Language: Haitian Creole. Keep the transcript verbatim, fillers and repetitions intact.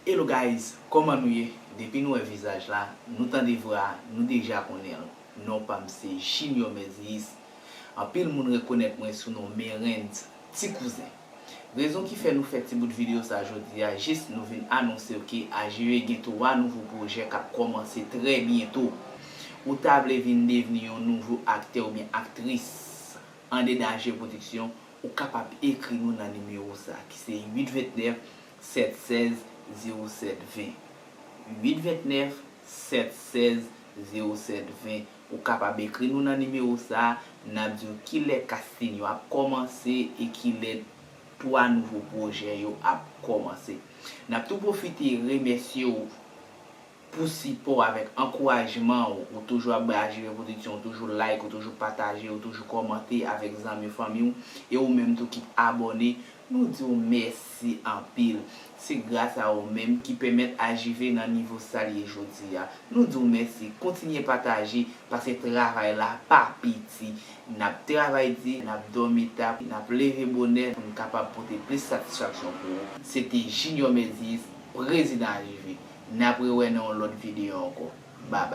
Hello guys, kòman nou ye? Depi nou wè vizaj la, nou tande vwa a, nou deja konnen l. Non pa m se Junior Mezis. Anpil moun rekonèt mwen sou non Merens, Ti Kouzen. Rezon ki fè nou fè ti bout videyo sa jodi a, jis nou vin anonse w ke A G V gen twa nouvo pwojè k ap kòmanse trè byento. Ou ta vle vin devni yon nouvo aktè oubyen aktris andedan A G V Pwodiksyon, ou kapab ekri nou nan nimewo sa ki se uit vennèf sèt sèz zewo sèt ven. Uit vennèf sèt sèz zewo sèt ven. Ou kapab ekri nou nan nimewo sa a, n ap di w kilè casting yo ap kòmanse e kilè twa nouvo pwojè yo ap kòmanse. N ap tou pwofite remèsye w pou sipò avèk ankourajman w. Ou toujou ap bay A G V Pwodiksyon, ou toujou like, ou toujou pataje, ou toujou kòmante avèk zanmi w, fanmi w, e ou menm tou ki abòne, nou di w mèsi anpil. Se gras a ou menm ki pèmèt A G V nan nivo sa l ye jodi a. Nou di w mèsi, kontinye pataje, paske travay la pa piti. N ap travay di, n ap dòmi ta, n ap leve bonè pou n kapab pote plis satisfaksyon pou ou. Se te Junior Mezis, prezidan A G V. N ap rewè nan yon lòt videyo ankò. Babay.